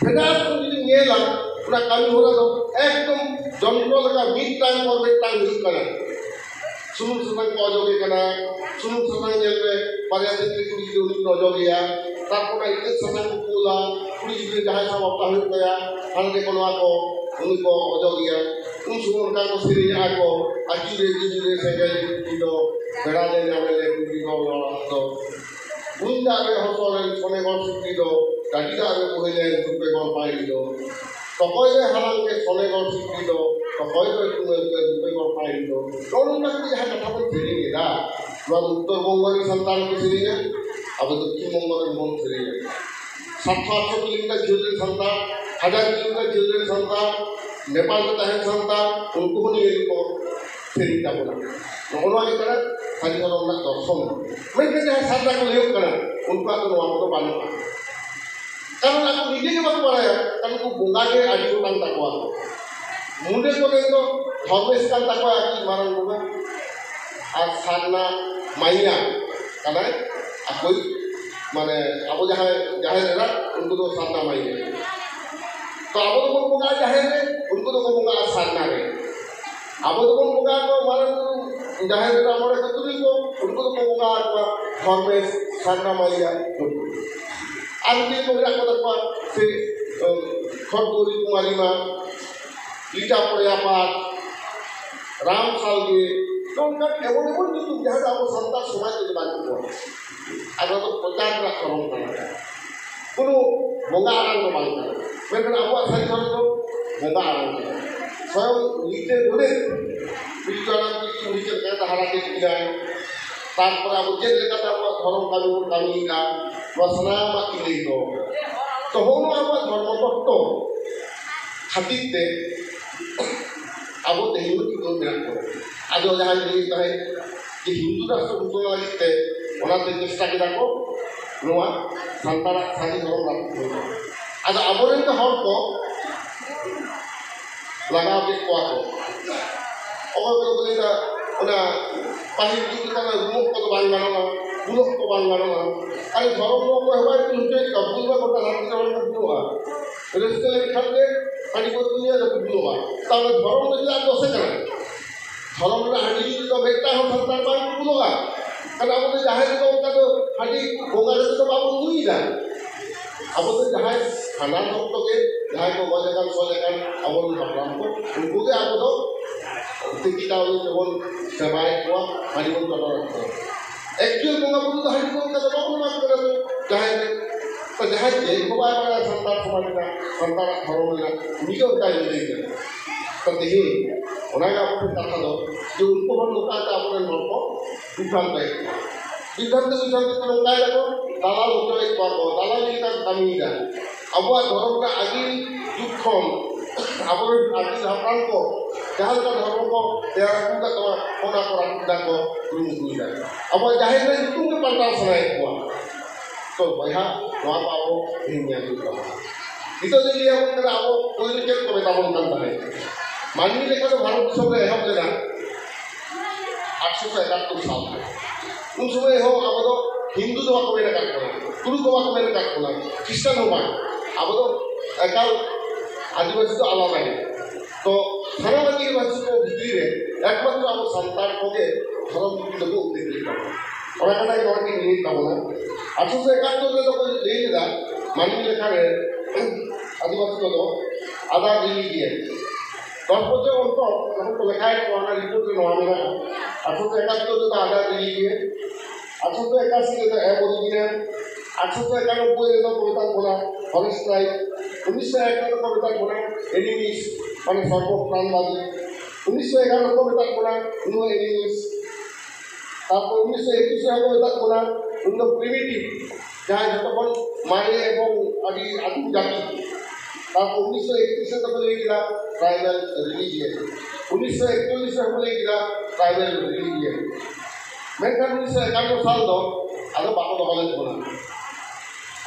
ᱯᱷᱮᱰᱟᱛ ᱠᱷᱚᱱ ᱡᱩᱫᱤᱢ ᱧᱮᱞᱟ, ᱚᱱᱟ ᱠᱟᱹᱢᱤ ᱦᱚᱨᱟ ᱫᱚ ᱮᱠᱫᱚᱢ ᱡᱚᱱᱛᱨᱚ ᱞᱮᱠᱟ ᱢᱤᱫᱴᱟᱝ ᱯᱚᱨ ᱢᱤᱫᱴᱟᱝ ᱦᱩᱭᱩᱜ ᱠᱟᱱᱟ᱾ ᱥᱩᱱᱩᱢ ᱥᱟᱥᱟᱝ ᱠᱚ ᱚᱡᱚᱜᱮ ᱠᱟᱱᱟ, ᱥᱩᱱᱩᱢ ᱥᱟᱥᱟᱝ ᱧᱮᱞ ᱨᱮ ᱵᱟᱨᱭᱟ ᱛᱤᱛᱨᱤ ᱠᱩᱲᱤ ᱜᱤᱫᱽᱨᱟᱹ ᱩᱱᱤ ᱠᱤᱱ ᱚᱡᱚᱜᱮᱭᱟ, ᱛᱟᱨᱯᱚᱨ ᱚᱱᱟ ᱤᱛᱟᱹ ᱥᱟᱥᱟᱝ ᱠᱚ ᱠᱩᱞᱟ, ᱠᱩᱲᱤ ᱜᱤᱫᱽᱨᱟᱹ ᱡᱟᱦᱟᱸᱭ ᱥᱟᱶ ᱵᱟᱯᱞᱟ ᱦᱩᱭᱩᱜ ᱛᱟᱭᱟ, ᱦᱟᱱᱟ ᱠᱚ ᱱᱚᱣᱟ ᱠᱚ ᱩᱱᱤ ᱠᱚ ᱚᱡᱚᱜᱮᱭᱟ᱾ ᱩᱱ ᱥᱚᱢᱚᱭ ᱚᱱᱠᱟ ᱠᱚ ᱥᱮᱨᱮᱧᱟᱜᱼᱟ ᱠᱚ, "ᱟᱹᱪᱩᱨᱮ ᱵᱤᱡᱩᱨᱮ ᱥᱮᱸᱜᱮᱞ ᱞᱩᱴᱤ ᱫᱚ, ᱵᱮᱲᱟ ᱞᱮ ᱧᱟᱢᱮ ᱞᱮ ᱠᱩᱲᱤ ᱫᱚ ᱱᱚᱣᱟ ᱫᱚ, ᱠᱩᱧ ᱫᱟᱜ ᱨᱮ ᱦᱚᱥᱚᱨᱮᱱ ᱥᱚᱱᱮᱜᱚᱲ ᱥᱤᱠᱲᱤ ᱫᱚ, ᱰᱟᱹᱰᱤ ᱫᱟᱜ ᱨᱮ ᱵᱚᱦᱮᱞᱮᱱ ᱨᱩᱯᱮᱜᱚᱲ ᱯᱟᱸᱭᱲᱤ ᱫᱚ, ᱛᱚᱠᱚᱭ ᱨᱮ ᱦᱟᱞᱟᱝ ᱠᱮᱫ ᱥᱚᱱᱮᱜᱚᱲ ᱥᱤᱠᱲᱤ ᱫᱚ, ᱛᱚᱠᱚᱭ ᱫᱚᱭ ᱛᱩᱢᱟᱹᱞ ᱠᱮᱫ ᱨᱩᱯᱮᱜᱚᱲ ᱯᱟᱸᱭᱲᱤ ᱫᱚ", ᱱᱚᱜᱼᱚ ᱱᱚᱝᱠᱟ ᱠᱟᱛᱮ ᱡᱟᱦᱟᱸ ᱠᱟᱛᱷᱟ ᱵᱚᱱ ᱥᱮᱨᱮᱧ ᱮᱫᱟ, ᱱᱚᱣᱟ ᱫᱚ ᱩᱛᱛᱚᱨ ᱵᱚᱝᱜᱚ ᱨᱮᱱ ᱥᱟᱱᱛᱟᱲ ᱠᱚ ᱥᱮᱨᱮᱧᱟ, ᱟᱵᱚ ᱫᱚᱠᱠᱷᱤᱱ ᱵᱚᱝᱜᱚ ᱨᱮᱱ ᱵᱚᱱ ᱥᱮᱨᱮᱧᱟ᱾ ᱥᱟᱛᱥᱚ ᱟᱴᱥᱚ ᱠᱤᱞᱳᱢᱤᱴᱟᱨ ᱡᱷᱟᱹᱞ ᱨᱮᱱ ᱥᱟᱱᱛᱟᱲ, ᱦᱟᱡᱟᱨ ᱠᱤᱞᱳᱢᱤᱴᱟᱨ ᱡᱷᱟᱹᱞ ᱨᱮᱱ ᱥᱟᱱᱛᱟᱲ, ᱱᱮᱯᱟᱞ ᱨᱮ ᱛᱟᱦᱮᱱ ᱥᱟᱱᱛᱟᱲ, ᱩᱱᱠᱩ ᱦᱚᱸ ᱱᱤᱭᱟᱹ ᱜᱮᱠᱚ ᱥᱮᱨᱮᱧ ᱛᱟᱵᱚᱱᱟ᱾ ᱱᱚᱜᱼᱚ ᱱᱚᱣᱟ ᱜᱮ ᱠᱟᱱᱟ ᱥᱟᱹᱨᱤ ᱫᱷᱚᱨᱚᱢ ᱨᱮᱱᱟᱜ ᱫᱚᱨᱥᱚᱱ᱾ ᱢᱮᱱᱠᱷᱟᱱ ᱡᱟᱦᱟᱸᱭ ᱥᱟᱨᱱᱟ ᱠᱚ ᱞᱟᱹᱭᱚᱜ ᱠᱟᱱᱟ, ᱩᱱᱠᱩᱣᱟᱜ ᱫᱚ ᱱᱚᱣᱟ ᱠᱚᱫᱚ ᱵᱟᱹᱱᱩᱜᱼᱟ᱾ ᱠᱟᱨᱚᱱ ᱟᱠᱚ ᱱᱤᱡᱮ ᱜᱮ ᱵᱟᱠᱚ ᱵᱟᱲᱟᱭᱟ, ᱠᱟᱨᱚᱱ ᱩᱱᱠᱩ ᱵᱚᱸᱜᱟ ᱜᱮ ᱟᱹᱰᱤ ᱜᱚᱴᱟᱝ ᱛᱟᱠᱚᱣᱟ᱾ ᱢᱩᱸᱰᱟᱹ ᱠᱚᱨᱮ ᱫᱚ ᱫᱷᱚᱨᱢᱮᱥ ᱠᱟᱱ ᱛᱟᱠᱚᱣᱟ ᱟᱹᱰᱤ ᱢᱟᱨᱟᱝ ᱵᱚᱸᱜᱟ, ᱟᱨ ᱥᱟᱨᱱᱟ ᱢᱟᱭᱭᱟ ᱠᱟᱱᱟᱭ ᱟᱠᱚᱭᱤᱡ, ᱢᱟᱱᱮ ᱟᱵᱚ ᱡᱟᱦᱟᱸᱭ ᱡᱟᱦᱮᱨ ᱮᱨᱟ, ᱩᱱᱠᱩ ᱫᱚ ᱥᱟᱨᱱᱟ ᱢᱟᱭᱭᱟ᱾ ᱛᱚ ᱟᱵᱚ ᱫᱚᱵᱚᱱ ᱵᱚᱸᱜᱟᱜᱼᱟ ᱡᱟᱦᱮᱨ ᱨᱮ, ᱩᱱᱠᱩ ᱫᱚᱠᱚ ᱵᱚᱸᱜᱟᱜᱼᱟ ᱥᱟᱨᱱᱟ ᱨᱮ᱾ ᱟᱵᱚ ᱫᱚᱵᱚᱱ ᱵᱚᱸᱜᱟ ᱟᱠᱚᱣᱟ ᱢᱟᱨᱟᱝ ᱵᱩᱨᱩ, ᱡᱟᱦᱮᱨ ᱮᱨᱟ, ᱢᱚᱬᱮ ᱠᱚ ᱛᱩᱨᱩᱭ ᱠᱚ, ᱩᱱᱠᱩ ᱫᱚᱠᱚ ᱵᱚᱸᱜᱟ ᱟᱠᱚᱣᱟ ᱫᱷᱚᱨᱢᱮᱥ, ᱥᱟᱨᱱᱟ ᱢᱟᱭᱭᱟ, ᱱᱩᱠᱩ᱾ ᱟᱨ ᱪᱤᱞᱤ ᱠᱚ ᱢᱮᱱᱟᱜ ᱠᱚ ᱛᱟᱠᱚᱣᱟ? ᱥᱮ, ᱮ, ᱠᱷᱚᱲᱜᱳᱨᱤ ᱠᱩᱢᱟᱨᱤ ᱢᱟ, ᱞᱤᱴᱟ ᱯᱚᱲᱭᱟᱯᱟᱛ, ᱨᱟᱢ ᱥᱟᱞᱜᱮ, ᱱᱚᱝᱠᱟᱱ ᱮᱢᱚᱱ ᱮᱢᱚᱱ ᱧᱩᱛᱩᱢ ᱡᱟᱦᱟᱸ ᱫᱚ ᱟᱵᱚ ᱥᱟᱱᱛᱟᱲ ᱥᱚᱢᱟᱡᱽ ᱨᱮ ᱵᱟᱹᱱᱩᱜ ᱠᱚᱣᱟ᱾ ᱟᱨ ᱱᱚᱣᱟ ᱫᱚ ᱯᱨᱚᱪᱟᱨ ᱨᱮᱱᱟᱜ ᱠᱟᱨᱚᱱ ᱠᱟᱱᱟ᱾ ᱠᱳᱱᱳ ᱵᱚᱸᱜᱟ ᱟᱲᱟᱝ ᱫᱚ ᱵᱟᱝ ᱠᱟᱱᱟ, ᱢᱮᱱᱠᱷᱟᱱ ᱟᱵᱚᱣᱟᱜ ᱥᱟᱹᱨᱤ ᱫᱷᱚᱨᱚᱢ ᱫᱚ ᱵᱚᱸᱜᱟ ᱟᱲᱟᱝ ᱠᱟᱱᱟ᱾ ᱥᱚᱭᱚᱝ ᱞᱤᱴᱟᱹ ᱜᱚᱰᱮᱛ ᱯᱤᱞᱪᱩ ᱦᱟᱲᱟᱢ ᱯᱤᱞᱪᱩ ᱵᱩᱲᱦᱤ ᱪᱮᱫ ᱞᱮᱠᱟ ᱠᱟᱛᱮ ᱦᱟᱨᱟ ᱠᱮᱫ ᱠᱤᱱᱟᱭ, ᱛᱟᱨᱯᱚᱨᱮ ᱟᱵᱚ ᱪᱮᱫ ᱞᱮᱠᱟᱛᱮ ᱟᱵᱚᱣᱟᱜ ᱫᱷᱚᱨᱚᱢ ᱠᱟᱹᱢᱤ ᱵᱚᱱ ᱠᱟᱹᱢᱤᱭᱮᱫᱟ, ᱱᱚᱣᱟ ᱥᱟᱱᱟᱢᱟᱜ ᱠᱤᱱ ᱞᱟᱹᱭ ᱫᱚᱦᱚ ᱠᱟᱫᱟ᱾ ᱛᱚ ᱦᱚᱸᱜᱼᱚ ᱱᱚᱣᱟ ᱟᱵᱚᱣᱟᱜ ᱫᱷᱚᱨᱢᱚ ᱛᱚᱛᱛᱚ ᱠᱷᱟᱹᱛᱤᱨ ᱛᱮ ᱟᱵᱚ ᱛᱮᱦᱮᱧ ᱵᱚᱱ ᱪᱤᱠᱟᱹ ᱢᱮᱱᱟᱜ ᱵᱚᱱᱟ᱾ ᱟᱫᱚ ᱡᱟᱦᱟᱸᱭ ᱞᱟᱹᱭᱮᱫ ᱛᱟᱦᱮᱸᱫ ᱡᱮ ᱦᱤᱱᱫᱩ ᱨᱟᱥᱴᱨᱚ ᱩᱛᱱᱟᱹᱣ ᱞᱟᱹᱜᱤᱫ ᱛᱮ ᱚᱱᱟᱛᱮ ᱪᱮᱥᱴᱟ ᱠᱮᱫᱟ ᱠᱚ ᱱᱚᱣᱟ ᱥᱟᱱᱛᱟᱲᱟᱜ ᱥᱟᱹᱨᱤ ᱫᱷᱚᱨᱚᱢ ᱨᱟᱥᱴᱨᱚ ᱩᱛᱱᱟᱹᱣ᱾ ᱟᱫᱚ ᱟᱵᱚᱨᱮᱱ ᱫᱚ ᱦᱚᱲ ᱠᱚ ᱞᱟᱜᱟᱣ ᱠᱮᱫ ᱠᱚᱣᱟ ᱠᱚ᱾ ᱚᱠᱚᱭ ᱠᱚᱫᱚ ᱠᱚ ᱞᱟᱹᱭᱫᱟ ᱚᱱᱟ ᱯᱟᱹᱦᱤᱞ ᱡᱩᱜᱽ ᱞᱮᱠᱟ ᱫᱚ ᱨᱩᱢᱚᱜ ᱠᱚᱫᱚ ᱵᱟᱝ ᱜᱟᱱᱚᱜᱼᱟ, ᱵᱩᱞᱚᱜ ᱠᱚ ᱵᱟᱝ ᱜᱟᱱᱚᱜᱼᱟ᱾ ᱟᱨ ᱫᱷᱚᱨᱚᱢ ᱫᱚ ᱚᱠᱚᱭ ᱦᱚᱸ ᱵᱟᱭ ᱠᱩᱞ ᱦᱚᱪᱚᱭᱮᱫ ᱠᱚᱣᱟ, ᱵᱩᱞ ᱢᱟ ᱜᱚᱴᱟ ᱫᱷᱟᱹᱨᱛᱤ ᱨᱮ ᱦᱚᱲ ᱠᱚ ᱵᱩᱞᱚᱜᱼᱟ᱾ ᱨᱟᱹᱥᱠᱟᱹ ᱞᱮᱱᱠᱷᱟᱱ ᱜᱮ ᱦᱟᱺᱰᱤ ᱯᱟᱹᱣᱨᱟᱹ ᱧᱩ ᱫᱚᱠᱚ ᱵᱩᱞᱚᱜᱼᱟ᱾ ᱛᱟᱦᱚᱞᱮ ᱫᱷᱚᱨᱚᱢ ᱫᱚ ᱪᱮᱫᱟᱜ ᱫᱚᱥᱮ ᱠᱟᱱᱟ? ᱫᱷᱚᱨᱚᱢ ᱨᱮᱱᱟᱜ ᱦᱟᱺᱰᱤ ᱧᱩ ᱨᱮᱫᱚ ᱢᱤᱫᱴᱟᱝ ᱦᱚᱸ ᱥᱟᱱᱛᱟᱲ ᱵᱟᱝ ᱠᱚ ᱵᱩᱞᱚᱜᱼᱟ᱾ ᱠᱟᱨᱚᱱ ᱟᱵᱚ ᱫᱚ ᱡᱟᱦᱮᱨ ᱨᱮᱫᱚ ᱚᱱᱠᱟ ᱫᱚ ᱦᱟᱺᱰᱤ ᱵᱚᱸᱜᱟ ᱨᱮᱫᱚ ᱵᱟᱵᱚᱱ ᱧᱩᱭᱮᱫᱟ᱾ ᱟᱵᱚ ᱫᱚ ᱡᱟᱦᱟᱸᱭ ᱦᱟᱱᱟ ᱵᱷᱚᱠᱛᱚ ᱜᱮ, ᱡᱟᱦᱟᱸᱭ ᱠᱚ ᱜᱚᱡ ᱟᱠᱟᱱ, ᱥᱚᱡ ᱟᱠᱟᱱ ᱟᱵᱚᱨᱮᱱ ᱦᱟᱯᱲᱟᱢ ᱠᱚ, ᱩᱱᱠᱩ ᱜᱮ ᱟᱵᱚ ᱫᱚ ᱛᱤᱠᱤ ᱪᱟᱣᱞᱮ ᱛᱮᱵᱚᱱ ᱥᱮᱵᱟᱭᱮᱫ ᱠᱚᱣᱟ, ᱦᱟᱺᱰᱤ ᱵᱚᱱ ᱪᱚᱰᱚᱨ ᱟᱠᱚᱣᱟ᱾ ᱮᱠᱪᱩᱭᱮᱞ ᱵᱚᱸᱜᱟ ᱵᱩᱨᱩ ᱫᱚ ᱦᱟᱺᱰᱤ ᱫᱚ ᱚᱱᱠᱟ ᱫᱚ ᱵᱟᱵᱚᱱ ᱮᱢᱟ ᱠᱚ ᱠᱟᱱᱟ᱾ ᱡᱟᱦᱟᱸᱭ ᱜᱮ, ᱛᱚ ᱡᱟᱦᱟᱸᱭ ᱪᱮᱫ ᱦᱚᱸ ᱵᱟᱭ ᱵᱟᱲᱟᱭᱟ ᱥᱟᱱᱛᱟᱲ ᱥᱚᱢᱟᱡᱽ ᱨᱮᱱᱟᱜ, ᱥᱟᱱᱛᱟᱲᱟᱜ ᱫᱷᱚᱨᱚᱢ ᱨᱮᱱᱟᱜ, ᱩᱱᱤ ᱜᱮ ᱚᱱᱠᱟᱭ ᱞᱟᱹᱭ ᱠᱟᱱᱟ᱾ ᱛᱚ ᱛᱮᱦᱮᱧ ᱚᱱᱟᱜᱮ ᱟᱵᱚ ᱴᱷᱮᱱ ᱠᱟᱛᱷᱟ ᱫᱚ, ᱡᱮ ᱩᱱᱠᱩ ᱦᱚᱲ ᱱᱚᱝᱠᱟ ᱠᱟᱛᱮ ᱟᱵᱚᱨᱮᱱ ᱦᱚᱲ ᱠᱚ ᱵᱤᱵᱷᱨᱟᱱᱛᱚᱭᱮᱫ ᱠᱚᱣᱟ᱾ ᱵᱤᱵᱷᱨᱟᱱᱛᱚ, ᱵᱤᱵᱷᱨᱟᱱᱛᱚ ᱛᱮ ᱱᱚᱝᱠᱟᱭ ᱫᱟᱠᱚ, ᱫᱟᱞᱟᱞ ᱦᱚᱪᱚᱭᱮᱫ ᱠᱚᱣᱟ ᱠᱚ, ᱫᱟᱞᱟᱞ ᱞᱮᱠᱟ ᱠᱚ ᱠᱟᱹᱢᱤᱭᱮᱫᱟ᱾ ᱟᱵᱚᱣᱟᱜ ᱫᱷᱚᱨᱚᱢ ᱨᱮᱱᱟᱜ ᱟᱹᱰᱤ ᱡᱩᱜᱽ ᱠᱷᱚᱱ ᱟᱵᱚᱨᱮᱱ ᱟᱹᱜᱤᱞ ᱦᱟᱯᱲᱟᱢ ᱠᱚ ᱡᱟᱦᱟᱸ ᱞᱮᱠᱟ ᱫᱷᱚᱨᱚᱢ ᱠᱚ ᱛᱮᱭᱟᱨ ᱟᱹᱜᱩ ᱟᱠᱟᱫ ᱛᱟᱵᱚᱱᱟ, ᱚᱱᱟ ᱠᱚ ᱨᱟᱹᱯᱩᱫ ᱫᱟ ᱠᱚ, ᱠᱩᱨᱩᱢᱩᱴᱩᱭᱮᱫᱟ᱾ ᱟᱵᱚᱣᱟᱜ ᱡᱟᱦᱮᱨ ᱨᱮᱱᱟᱜ ᱧᱩᱛᱩᱢ ᱜᱮ ᱯᱟᱞᱴᱟᱣ ᱥᱟᱱᱟᱭᱮᱫ ᱠᱚᱣᱟ᱾ ᱛᱚ ᱵᱚᱭᱦᱟ, ᱱᱚᱣᱟ ᱠᱚ ᱟᱵᱚ ᱛᱮᱦᱮᱧ ᱧᱮᱞ ᱦᱩᱭᱩᱜ ᱛᱟᱵᱚᱱᱟ᱾ ᱱᱤᱛᱚᱜ ᱫᱚᱧ ᱞᱟᱹᱭ ᱟᱵᱚᱱ ᱠᱟᱱᱟ, ᱟᱵᱚ ᱯᱳᱭᱞᱳ ᱪᱮᱫ ᱠᱚ ᱢᱮᱛᱟ ᱵᱚᱱ ᱠᱟᱱ ᱛᱟᱦᱮᱸᱫ? ᱢᱟᱹᱱᱢᱤ ᱞᱮᱠᱟ ᱫᱚ ᱵᱷᱟᱨᱚᱛ ᱫᱤᱥᱚᱢ ᱨᱮ ᱮᱦᱚᱵ ᱞᱮᱱᱟ ᱟᱴᱷᱨᱚᱥᱚ ᱮᱠᱟᱛᱛᱳᱨ ᱥᱟᱞ ᱨᱮ᱾ ᱩᱱ ᱥᱚᱢᱚᱭ ᱦᱚᱸ ᱟᱵᱚ ᱫᱚ ᱦᱤᱱᱫᱩ ᱫᱚ ᱵᱟᱠᱚ ᱢᱮᱱ ᱟᱠᱟᱫ ᱵᱚᱱᱟ, ᱛᱩᱲᱩᱠ ᱦᱚᱸ ᱵᱟᱠᱚ ᱢᱮᱱ ᱟᱠᱟᱫ ᱵᱚᱱᱟ, ᱠᱷᱨᱤᱥᱴᱟᱱ ᱦᱚᱸ ᱵᱟᱝ᱾ ᱟᱵᱚ ᱫᱚ ᱮᱠᱟᱞ ᱟᱹᱫᱤᱵᱟᱹᱥᱤ ᱫᱚ ᱟᱞᱟᱫᱟ ᱜᱮ᱾ ᱛᱚ ᱥᱟᱱᱟᱢ ᱟᱹᱫᱤᱵᱟᱹᱥᱤ ᱠᱚ ᱵᱷᱤᱛᱨᱤ ᱨᱮ ᱮᱠᱢᱟᱛᱨᱚ ᱟᱵᱚ ᱥᱟᱱᱛᱟᱲ ᱠᱚᱜᱮ ᱫᱷᱚᱨᱚᱢ ᱫᱚᱠᱚ ᱩᱛᱱᱟᱹᱣ ᱠᱮᱫᱟ᱾ ᱚᱱᱟ ᱠᱟᱛᱷᱟ ᱜᱮ ᱱᱚᱣᱟ ᱠᱤᱱ ᱞᱟᱹᱭᱮᱫ ᱛᱟᱵᱚᱱᱟ᱾ ᱟᱴᱷᱨᱚᱥᱚ ᱮᱠᱟᱛᱛᱳᱨ ᱨᱮᱫᱚ ᱠᱚ ᱞᱟᱹᱭ ᱞᱮᱫᱟ, ᱢᱟᱹᱱᱢᱤ ᱞᱮᱠᱷᱟ ᱨᱮ ᱟᱹᱫᱤᱵᱟᱹᱥᱤ ᱠᱚᱫᱚ other religion, ᱛᱟᱨᱯᱚᱨᱮ ᱚᱱᱛᱚ ᱡᱚᱠᱷᱚᱱ ᱠᱚ ᱞᱮᱠᱷᱟᱭᱮᱫ ᱠᱚᱣᱟ, ᱚᱱᱟ ᱨᱤᱯᱳᱨᱴ ᱨᱮ ᱱᱚᱣᱟ ᱢᱮᱱᱟᱜᱼᱟ, ᱟᱴᱷᱨᱚᱥᱚ ᱮᱠᱟᱛᱛᱳᱨ ᱨᱮᱫᱚ other religion, ᱟᱴᱷᱨᱚᱥᱚ ᱮᱠᱟᱥᱤ ᱨᱮᱫᱚ aboriginal, ᱟᱴᱷᱨᱚᱥᱚ ᱮᱠᱟᱱᱚᱵᱵᱳᱭ ᱨᱮᱫᱚ ᱠᱚ ᱢᱮᱛᱟᱜ ᱵᱚᱱᱟ forest tribe, ᱩᱱᱤᱥᱥᱚ ᱮᱠ ᱨᱮᱫᱚ ᱠᱚ ᱢᱮᱛᱟᱜ ᱵᱚᱱᱟ animist, ᱢᱟᱱᱮ ᱥᱚᱨᱵᱚ ᱯᱨᱟᱱᱵᱟᱫᱤ, ᱩᱱᱤᱥᱥᱚ ᱮᱜᱟᱨᱚ ᱨᱮᱠᱚ ᱢᱮᱛᱟᱜ ᱵᱚᱱᱟ ᱱᱚᱣᱟ animist, ᱛᱟᱨᱯᱚᱨ ᱩᱱᱤᱥᱥᱚ ᱮᱠᱩᱥ ᱨᱮ ᱦᱚᱸᱠᱚ ᱢᱮᱛᱟᱜ ᱠᱚ ᱠᱟᱱᱟ ᱩᱱ ᱫᱚ ᱯᱨᱤᱢᱤᱴᱤᱵᱷ, ᱡᱟᱦᱟᱸᱭ ᱡᱚᱛᱚ ᱠᱷᱚᱱ ᱢᱟᱨᱮ ᱮᱵᱚᱝ ᱟᱹᱰᱤ ᱟᱹᱫᱤᱢ ᱡᱟᱹᱛᱤ᱾ ᱛᱟᱨᱯᱚᱨ ᱩᱱᱤᱥᱥᱚ ᱮᱠᱩᱥ ᱨᱮ ᱫᱚᱠᱚ ᱞᱟᱹᱭ ᱠᱮᱫᱟ ᱴᱨᱟᱭᱵᱟᱞ ᱨᱤᱞᱤᱡᱤᱭᱟᱱ, ᱩᱱᱤᱥᱥᱚ ᱮᱠᱪᱚᱞᱞᱤᱥ ᱨᱮ ᱦᱚᱸᱠᱚ ᱞᱟᱹᱭ ᱠᱮᱫᱟ ᱴᱨᱟᱭᱵᱟᱞ ᱨᱤᱞᱤᱡᱤᱭᱟᱱ᱾ ᱢᱮᱱᱠᱷᱟᱱ ᱩᱱᱤᱥᱥᱚ ᱮᱠᱟᱱᱱᱚ ᱥᱟᱞ ᱫᱚ ᱟᱫᱚ ᱵᱟᱠᱚ ᱫᱚᱦᱚ ᱞᱮᱫ ᱵᱚᱱᱟ,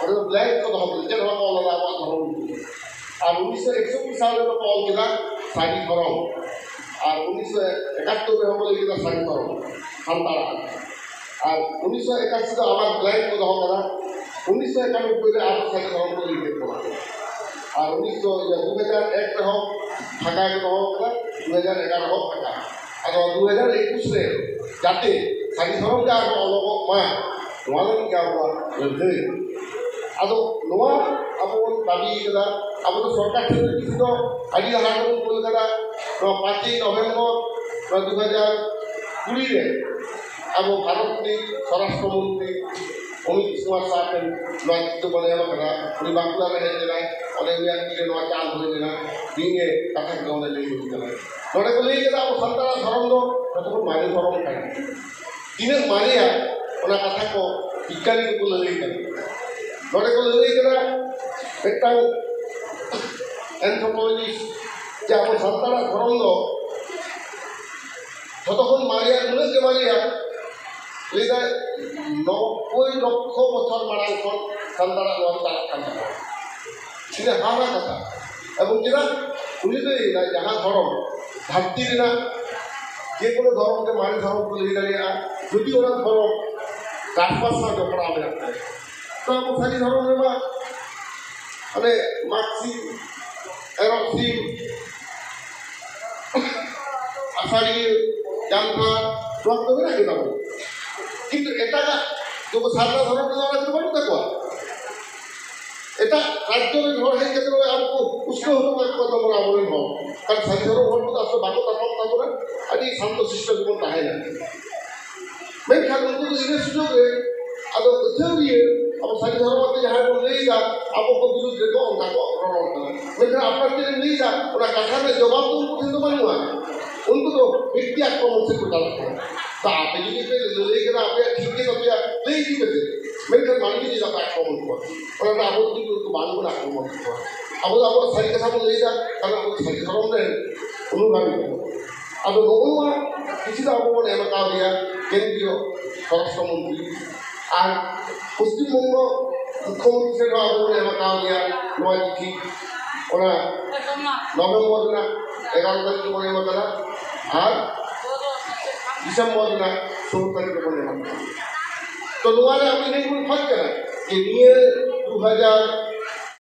ᱚᱸᱰᱮ ᱫᱚ ᱵᱞᱮᱝᱠ ᱠᱚ ᱫᱚᱦᱚ ᱠᱮᱫᱟ, ᱪᱮᱫ ᱦᱚᱸ ᱵᱟᱠᱚ ᱚᱞ ᱞᱮᱫᱟ ᱟᱵᱚᱣᱟᱜ ᱫᱷᱚᱨᱚᱢ ᱧᱩᱛᱩᱢ᱾ ᱟᱨ ᱩᱱᱤᱥᱥᱚ ᱮᱠᱥᱚᱴᱴᱤ ᱥᱟᱞ ᱨᱮᱫᱚ ᱠᱚ ᱚᱞ ᱠᱮᱫᱟ ᱥᱟᱹᱨᱤ ᱫᱷᱚᱨᱚᱢ, ᱟᱨ ᱩᱱᱤᱥᱥᱚ ᱮᱠᱟᱛᱛᱳᱨ ᱨᱮᱦᱚᱸ ᱠᱚ ᱞᱟᱹᱭ ᱠᱮᱫᱟ ᱥᱟᱹᱨᱤ ᱫᱷᱚᱨᱚᱢ ᱥᱟᱱᱛᱟᱲᱟᱜ᱾ ᱟᱨ ᱩᱱᱤᱥᱥᱚ ᱮᱠᱟᱥᱤ ᱫᱚ ᱟᱵᱟᱨ ᱵᱞᱮᱝᱠ ᱠᱚ ᱫᱚᱦᱚ ᱠᱮᱫᱟ, ᱩᱱᱤᱥᱥᱚ ᱮᱠᱟᱱᱚᱵᱵᱳᱭ ᱨᱮ ᱟᱨᱦᱚᱸ ᱥᱟᱹᱨᱤ ᱫᱷᱚᱨᱚᱢ ᱠᱚ ᱞᱟᱹᱭ ᱠᱮᱫ ᱠᱚᱣᱟ᱾ ᱟᱨ ᱩᱱᱤᱥᱥᱚ ᱫᱩ ᱦᱟᱡᱟᱨ ᱮᱠ ᱨᱮᱦᱚᱸ ᱯᱷᱟᱸᱠᱟ ᱜᱮ ᱫᱚᱦᱚ ᱠᱮᱫᱟ, ᱫᱩ ᱦᱟᱡᱟᱨ ᱮᱜᱟᱨᱚ ᱦᱚᱸ ᱯᱷᱟᱸᱠᱟ᱾ ᱟᱫᱚ ᱫᱩ ᱦᱟᱡᱟᱨ ᱮᱠᱩᱥ ᱨᱮ ᱡᱟᱛᱮ ᱥᱟᱹᱨᱤ ᱫᱷᱚᱨᱚᱢ ᱜᱮ ᱟᱨᱦᱚᱸ ᱚᱞᱚᱜᱚᱜ ᱢᱟ, ᱱᱚᱣᱟ ᱞᱟᱹᱜᱤᱫ ᱜᱮ ᱟᱵᱚᱣᱟᱜ ᱞᱟᱹᱲᱦᱟᱹᱭ᱾ ᱟᱫᱚ ᱱᱚᱣᱟ ᱟᱵᱚ ᱵᱚᱱ ᱫᱟᱹᱵᱤ ᱠᱟᱫᱟ, ᱟᱵᱚ ᱫᱚ ᱥᱚᱨᱠᱟᱨ ᱴᱷᱮᱱ ᱫᱚ ᱠᱤᱪᱷᱩ ᱫᱚ ᱟᱹᱰᱤ ᱞᱟᱦᱟ ᱨᱮᱵᱚᱱ ᱠᱩᱞ ᱠᱟᱫᱟ᱾ ᱱᱚᱣᱟ ᱯᱟᱸᱪᱮᱭ ᱱᱚᱵᱷᱮᱢᱵᱚᱨ ᱱᱚᱣᱟ ᱫᱩ ᱦᱟᱡᱟᱨ ᱠᱩᱲᱤ ᱨᱮ ᱟᱵᱚ ᱵᱷᱟᱨᱚᱛ ᱨᱤᱱᱤᱡ ᱥᱚᱨᱟᱥᱴᱨᱚ ᱢᱚᱱᱛᱨᱤ ᱚᱢᱤᱛ ᱠᱩᱢᱟᱨ ᱥᱟᱦ ᱴᱷᱮᱱ ᱱᱚᱣᱟ ᱪᱤᱴᱷᱤ ᱵᱚᱱ ᱮᱢ ᱟᱠᱟᱫᱟ᱾ ᱩᱱᱤ ᱵᱟᱸᱠᱩᱲᱟ ᱨᱮ ᱦᱮᱡ ᱞᱮᱱᱟᱭ, ᱚᱸᱰᱮ ᱩᱱᱤᱭᱟᱜ ᱛᱤᱨᱮ ᱱᱚᱣᱟ ᱪᱟᱞ ᱦᱩᱭ ᱞᱮᱱᱟ, ᱵᱤᱧ ᱮ ᱠᱟᱛᱷᱟ ᱠᱚ ᱚᱸᱰᱮ ᱞᱟᱹᱭ ᱦᱩᱭ ᱠᱟᱱᱟ᱾ ᱱᱚᱰᱮ ᱠᱚ ᱞᱟᱹᱭ ᱠᱮᱫᱟ ᱟᱵᱚ ᱥᱟᱱᱛᱟᱲᱟᱜ ᱫᱷᱚᱨᱚᱢ ᱫᱚ ᱡᱚᱛᱚ ᱠᱷᱚᱱ ᱢᱟᱨᱮ ᱫᱷᱚᱨᱚᱢ ᱠᱟᱱᱟ᱾ ᱛᱤᱱᱟᱹᱜ ᱢᱟᱨᱮᱭᱟ ᱚᱱᱟ ᱠᱟᱛᱷᱟ ᱠᱚ ᱵᱤᱜᱽᱜᱟᱱᱤ ᱠᱚᱠᱚ ᱞᱟᱹᱞᱟᱹᱭ ᱠᱟᱱᱟ᱾ ᱱᱚᱰᱮ ᱠᱚ ᱞᱟᱹᱞᱟᱹᱭ ᱠᱟᱱᱟ ᱢᱤᱫᱴᱟᱝ ᱮᱱᱛᱷᱨᱳᱯᱳᱞᱚᱡᱤᱥᱴ ᱡᱮ ᱟᱵᱚ ᱥᱟᱱᱛᱟᱲᱟᱜ ᱫᱷᱚᱨᱚᱢ ᱫᱚ ᱡᱚᱛᱚ ᱠᱷᱚᱱ ᱢᱟᱨᱮᱭᱟ, ᱩᱱᱟᱹᱜ ᱜᱮ ᱢᱟᱨᱮᱭᱟ, ᱞᱟᱹᱭᱫᱟᱭ ᱱᱚᱵᱵᱳᱭ ᱞᱚᱠᱠᱷᱚ ᱵᱚᱪᱷᱚᱨ ᱢᱟᱲᱟᱝ ᱠᱷᱚᱱ ᱥᱟᱱᱛᱟᱲᱟᱜ ᱱᱚᱣᱟ ᱫᱚ ᱪᱟᱞᱟᱜ ᱠᱟᱱ ᱛᱟᱵᱚᱱᱟ᱾ ᱛᱤᱱᱟᱹᱜ ᱦᱟᱦᱟᱲᱟ ᱠᱟᱛᱷᱟ᱾ ᱮᱵᱚᱝ ᱪᱮᱫᱟᱜ? ᱩᱱᱤ ᱫᱚᱭ ᱞᱟᱹᱭᱫᱟ ᱡᱟᱦᱟᱸ ᱫᱷᱚᱨᱚᱢ ᱫᱷᱟᱹᱨᱛᱤ ᱨᱮᱱᱟᱜ ᱡᱮ ᱠᱳᱱᱳ ᱫᱷᱚᱨᱚᱢ ᱜᱮ ᱢᱟᱨᱮ ᱫᱷᱚᱨᱚᱢ ᱠᱚ ᱞᱟᱹᱭ ᱫᱟᱲᱮᱭᱟᱜᱼᱟ, ᱡᱩᱫᱤ ᱚᱱᱟ ᱫᱷᱚᱨᱚᱢ ᱪᱟᱥᱵᱟᱥ ᱥᱟᱶ ᱡᱚᱯᱲᱟᱣ ᱢᱮᱱᱟᱜ ᱛᱟᱭᱟ᱾ ᱛᱚ ᱟᱵᱚ ᱥᱟᱹᱨᱤ ᱫᱷᱚᱨᱚᱢ ᱨᱮᱢᱟ ᱚᱱᱮ ᱢᱟᱜᱽ ᱥᱤᱢ, ᱮᱨᱚᱜ ᱥᱤᱢ, ᱟᱥᱟᱲᱤᱭᱟᱹ, ᱡᱟᱱᱛᱷᱟᱲ, ᱱᱚᱣᱟ ᱠᱚᱫᱚ ᱢᱮᱱᱟᱜ ᱜᱮᱛᱟ ᱵᱚᱱᱟ᱾ ᱠᱤᱱᱛᱩ ᱮᱴᱟᱜᱟᱜ ᱡᱚᱛᱚ ᱥᱟᱨᱱᱟ ᱫᱷᱚᱨᱚᱢ ᱨᱮᱫᱚ ᱚᱱᱟ ᱠᱚᱫᱚ ᱵᱟᱹᱱᱩᱜ ᱛᱟᱠᱚᱣᱟ᱾ ᱮᱴᱟᱜ ᱨᱟᱡᱽᱡᱚ ᱨᱮᱱ ᱦᱚᱲ ᱦᱮᱡ ᱠᱟᱛᱮ ᱱᱚᱰᱮ ᱟᱵᱚ ᱠᱚ ᱩᱥᱠᱟᱹᱣ ᱦᱚᱴᱚ ᱠᱟᱜ ᱠᱚᱣᱟ ᱛᱟᱵᱚᱱᱟ ᱟᱵᱚᱨᱮᱱ ᱦᱚᱲ᱾ ᱠᱟᱨᱚᱱ ᱥᱟᱹᱨᱤ ᱫᱷᱚᱨᱚᱢ ᱦᱚᱲ ᱠᱚᱫᱚ ᱟᱥᱚᱞ ᱵᱟᱠᱚ ᱛᱟᱯᱟᱢ ᱛᱟᱵᱚᱱᱟ, ᱟᱹᱰᱤ ᱥᱟᱱᱛᱚ ᱥᱤᱥᱴᱚ ᱜᱮᱵᱚᱱ ᱛᱟᱦᱮᱱᱟ᱾ ᱢᱮᱱᱠᱷᱟᱱ ᱩᱱᱠᱩ ᱫᱚ ᱤᱱᱟᱹ ᱥᱩᱡᱳᱜᱽ ᱨᱮ ᱟᱫᱚ ᱟᱹᱛᱷᱟᱹᱣᱲᱤᱭᱟᱹ ᱟᱵᱚ ᱥᱟᱹᱨᱤ ᱫᱷᱚᱨᱚᱢ ᱟᱛᱮ ᱡᱟᱦᱟᱸᱭ ᱵᱚᱱ ᱞᱟᱹᱭ ᱮᱫᱟ, ᱟᱵᱚ ᱠᱚ ᱵᱤᱨᱩᱫᱽ ᱨᱮᱠᱚ ᱚᱱᱠᱟ ᱠᱚ ᱨᱚᱲ ᱠᱟᱱᱟ᱾ ᱢᱮᱱᱠᱷᱟᱱ ᱟᱯᱱᱟᱨ ᱛᱮ ᱞᱟᱹᱭ ᱮᱫᱟ, ᱚᱱᱟ ᱠᱟᱛᱷᱟ ᱨᱮᱱᱟᱜ ᱡᱚᱵᱟᱵ ᱫᱚ ᱩᱱᱠᱩ ᱴᱷᱮᱱ ᱫᱚ ᱵᱟᱹᱱᱩᱜᱼᱟ᱾ ᱩᱱᱠᱩ ᱫᱚ ᱵᱮᱠᱛᱤ ᱟᱠᱨᱚᱢᱚᱱ ᱥᱮᱫ ᱠᱚ ᱪᱟᱞᱟᱜ ᱠᱟᱱᱟ᱾ ᱛᱟ ᱟᱯᱮ ᱡᱩᱫᱤ ᱯᱮ ᱞᱟᱹᱞᱟᱹᱭ ᱠᱟᱱᱟ, ᱟᱯᱮᱭᱟᱜ ᱴᱷᱤᱠ ᱜᱮ ᱛᱟᱯᱮᱭᱟ, ᱞᱟᱹᱭ ᱤᱫᱤ ᱯᱮ ᱥᱮ᱾ ᱢᱮᱱᱠᱷᱟᱱ ᱢᱟᱹᱱᱢᱤ ᱪᱮᱫᱟᱜ ᱯᱮ ᱟᱠᱨᱚᱢᱚᱱ ᱠᱚᱣᱟ? ᱚᱱᱟ ᱫᱚ ᱟᱵᱚ ᱡᱩᱫᱤ ᱩᱱᱠᱩ ᱵᱟᱝ ᱵᱚᱱ ᱟᱠᱨᱚᱢᱚᱱ ᱠᱚᱣᱟ᱾ ᱟᱵᱚ ᱫᱚ ᱟᱵᱚᱣᱟᱜ ᱥᱟᱹᱨᱤ ᱠᱟᱛᱷᱟ ᱵᱚᱱ ᱞᱟᱹᱭ ᱮᱫᱟ, ᱠᱟᱨᱚᱱ ᱟᱵᱚ ᱫᱚ ᱥᱟᱹᱨᱤ ᱫᱷᱚᱨᱚᱢ ᱨᱮᱱ ᱚᱱᱩᱜᱟᱢᱤ ᱠᱟᱱᱟ ᱵᱚᱱ᱾ ᱟᱫᱚ ᱱᱚᱜᱼᱚ ᱱᱚᱣᱟ ᱠᱤᱪᱷᱩ ᱫᱚ ᱟᱵᱚ ᱵᱚᱱ ᱮᱢ ᱟᱠᱟᱣ ᱫᱮᱭᱟ ᱠᱮᱱᱫᱨᱤᱭᱚ ᱥᱚᱨᱟᱥᱴᱨᱚ ᱢᱚᱱᱛᱨᱤ, ᱟᱨ ᱯᱚᱥᱪᱤᱢ ᱵᱚᱝᱜᱚ ᱢᱩᱠᱷᱭᱚᱢᱚᱱᱛᱨᱤ ᱥᱮᱫ ᱦᱚᱸ ᱟᱵᱚ ᱵᱚᱱ ᱮᱢ ᱟᱠᱟᱣ ᱫᱮᱭᱟ ᱱᱚᱣᱟ ᱪᱤᱴᱷᱤ᱾ ᱚᱱᱟ ᱱᱚᱵᱷᱮᱢᱵᱚᱨ ᱨᱮᱱᱟᱜ ᱮᱜᱟᱨᱚ ᱛᱟᱹᱨᱤᱠᱷ ᱨᱮᱵᱚᱱ ᱮᱢ ᱟᱠᱟᱫᱟ, ᱟᱨ ᱰᱤᱥᱮᱢᱵᱚᱨ ᱨᱮᱱᱟᱜ ᱥᱳᱞᱳ ᱛᱟᱹᱨᱤᱠᱷ ᱨᱮᱵᱚᱱ ᱮᱢ ᱟᱠᱟᱫᱟ᱾ ᱛᱚ ᱱᱚᱣᱟ ᱨᱮ ᱟᱵᱚ ᱤᱱᱟᱹ ᱜᱮᱵᱚᱱ ᱠᱷᱚᱡᱽ ᱠᱟᱱᱟ ᱡᱮ ᱱᱤᱭᱟᱹ ᱫᱩ ᱦᱟᱡᱟᱨ